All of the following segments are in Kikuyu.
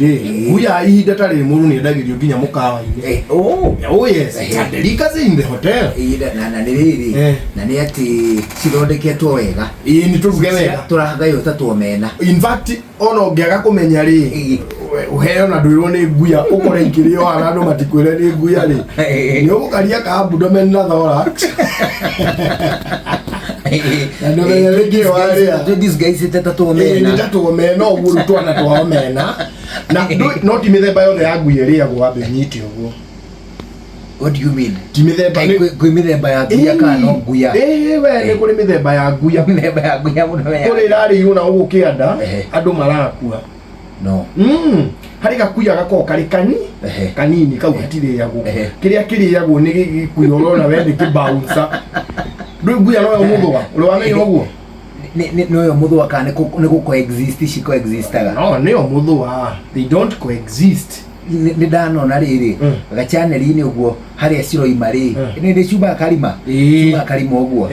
Rĩ, nguya ihinda ta rĩrĩ mũndũ nĩ endagĩrio nginya mũkawa-inĩ. Eh, oh. Oh yes, Eh. it's a delicacy in the hotel. Ĩĩ, na nĩ rĩrĩ Eh. na nĩ atĩ cithondeketwo wega. Ĩĩ, nĩ tũruge wega. Tũrahagaywo ta tuomena. In fact, ona ũngĩaga kũmenya rĩ, Ĩĩ. ũheo na ndwĩrwo nĩ nguya, ũkore ikĩrĩo haha na andũ matikwĩre nĩ nguya rĩ, nĩ ũgũkaria ka abdomen na thorax. Na ndũmenye nĩkĩ warĩa. Disguised ta Ĩĩ, tuomena. nĩ ta tuomena ũguo rĩu twana twa omena. Na no ti mĩthemba yothe ya nguya ĩrĩagwo, wambe ũnyite ũguo. What do you mean? Ti mĩthemba Kaĩ kwĩ mĩthemba ya nguya kana no nguya? Ĩĩ, we, nĩ kũrĩ mĩthemba ya nguya. Mĩthemba ya nguya mũno ya. Kũrĩ ĩrarĩirwo na gũkũ kĩanda, Ehe. andũ marakua. No. Harĩ gakuya gakoragwo karĩ kani kanini, kau gatirĩagwo. Kĩrĩa kĩrĩagwo nĩ gĩkuya ũrona we nĩ kĩbouncer. Ndũĩ nguya noyo mũthũa, ũrĩ wamenya ũguo? Nĩ ũyũ mũthũa kana nĩ gũ coexist ci coexistaga? No, nĩyo mũthũa. They don't coexist. Nĩ ndanona rĩrĩ gachaneli-inĩ ũguo harĩa ciroima rĩ, nĩ ciumaga karima. Ciumaga karima ũguo.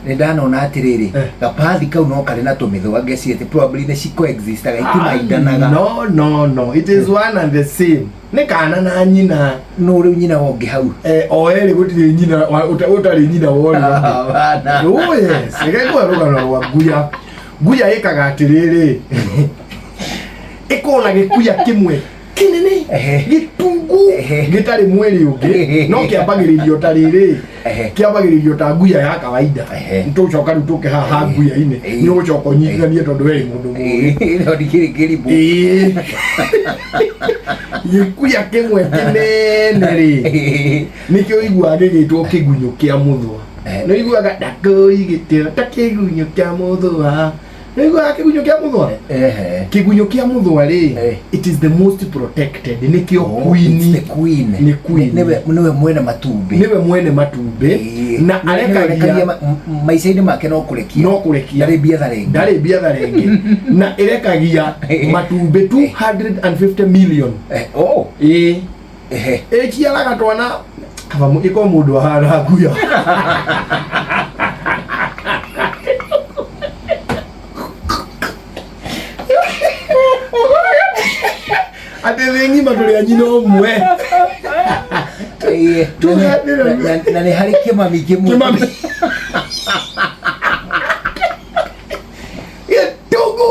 Nĩ ndanona atĩrĩrĩ, gapathi kau no karĩ na tũmĩthũa, ngeciria probably nĩ ci coexistaga, itimaindanaga. No, no, no, it is one and the same. Nĩ kana na nyina. No rĩu nyina wongĩ hau? Eh, o erĩ gũtirĩ nyina ũtarĩ nyina wa ũrĩa ũngĩ. Hapana. Oh yes, reke ngũhe rũgano rwa nguya. Nguya ĩkaga atĩrĩrĩ, ĩkoragwo na gĩkuya kĩmwe kĩnene, gĩtungu, gĩtarĩ mwĩrĩ ũngĩ, no kĩambagĩrĩrio ta rĩrĩ, kĩambagĩrĩrio ta nguya ya kawaida. Tũcoka rĩu tũke haha nguya-inĩ, nĩ ũgũcoka ũnyitithanie tondũ we wĩ mũndũ mũũgĩ. No ndikĩrĩ kĩrimũ. Ĩĩ. Gĩkuya kĩmwe kĩnene rĩ, nĩkĩo ũiguaga gĩgĩtwo kĩgunyũ kĩa mũthũa. Nĩ ũiguaga ndakũigĩtĩra ta kĩgunyũ kĩa mũthũa? Nĩ ũiguaga kĩgunyũ kĩa mũthũa? Ehe. Kĩgunyũ kĩa mũthũa rĩ, it is the most protected, nĩkĩo Oh, queen. it's the queen. Nĩ queen. Nĩwe mwene matumbĩ. Nĩwe mwene matumbĩ. Na Nĩwe arekagia ũrekagia maica-inĩ make no kũrekia. No kũrekia. Ndarĩ biathara ĩngĩ. Ndarĩ biathara ĩngĩ, na ĩrekagia matumbĩ 250 million. Oh. Ĩĩ. Ĩciaraga twana kaba ĩkorwo mũndũ ahana nguya. Atĩ thĩ ng'ima tũrĩ a nyina ũmwe. Ĩĩ. Na nĩ harĩ kĩmami kĩmwe. Kĩmami. Gĩtũngũ.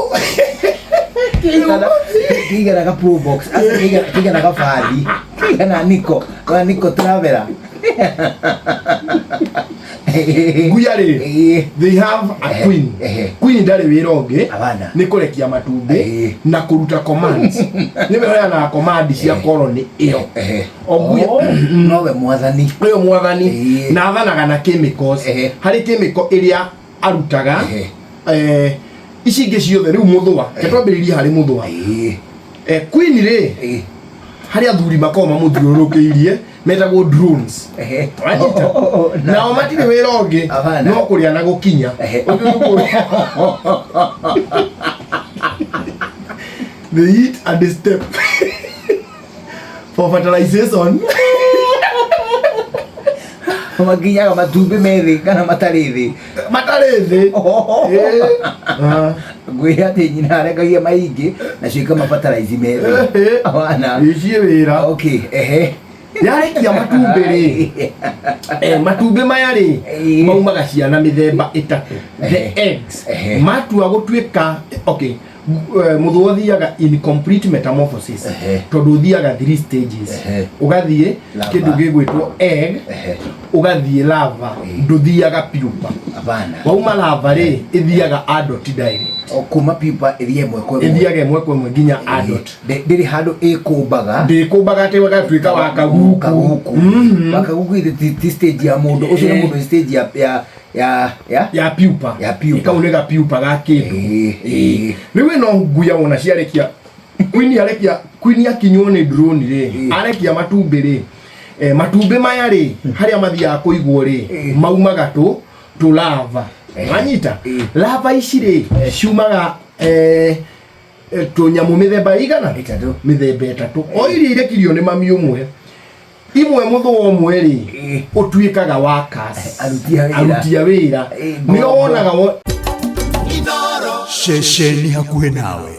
Kĩigana ga Probox, aca kĩigana gabathi, kĩigana niko kana niko Traveller. Nguya rĩ, they have a queen. Queen ndarĩ wĩra ũngĩ, Hapana. nĩ kũrekia matumbĩ na kũruta commands. Nĩwe ũheanaga command cia colony ĩyo. O nguya. Oh, nowe mwathani. Ũyũ mwathani. Na athanaga na chemicals. Harĩ chemical ĩrĩa arutaga, ici ingĩ ciothe rĩu mũthũa. Reke twambĩrĩrie harĩ mũthũa. Queen rĩ, harĩ athuri makoragwo mamũthiũrũrũkĩirie metagwo drones. Wanyita? Nao matirĩ wĩra ũngĩ Hapana. no kũrĩa na gũkinya. Ũndũ nĩ kũrĩa. They eat and they step for fertilization. Makinyaga matumbĩ me thĩ kana matarĩ thĩ? Matarĩ thĩ. Ngwĩra atĩ nyina arekagia maingĩ nacio ikamabatarize me thĩ. Hapana. Iciĩ wĩra. Okay, ehe. Yarĩkia matumbĩ rĩ, matumbĩ maya rĩ, maumaga ciana mĩthemba ĩtatũ. The eggs matua gũtuĩka, okay, mũthũa ũthiaga in complete metamorphosis, tondũ ũthiaga three stages. Ũgathiĩ Larva. kĩndũ gĩgwĩtwo egg, ũgathiĩ larva, ndũthiaga pupa. Hapana. Wauma larva rĩ, ĩthiaga adult direct. O kuma pupa ĩthiĩ ĩmwe kwa ĩmwe. Ĩthiaga ĩmwe kwa ĩmwe nginya adult. Ndĩrĩ handũ ĩkũmbaga. Ndĩkũmbaga atĩ gatuĩka wa kaguku. Kaguku. Wakaguku ithe ti stage ya mũndũ ũcio, nĩ mũndũ, stage ya ya ya ya Ya pupa. Ya pupa. Kau nĩ ga pupa ga kĩndũ. Rĩu ĩno nguya wona ciarekia, queen arekia, queen akinywo nĩ drone rĩ, arekia matumbĩ rĩ, matumbĩ maya rĩ, harĩa mathiaga kũigwo rĩ, maumaga tũ tũ larva. Wanyita? Larva ici rĩ, ciumaga tũnyamũ mĩthemba igana? Ĩtatũ. Mĩthemba ĩtatũ, o iria irekirio nĩ mami ũmwe. Imwe, mũthũa ũmwe rĩ, ũtuĩkaga workers. Aruti a wĩra. Aruti a wĩra. Nĩo wonaga Ceceni hakuhĩ nawe.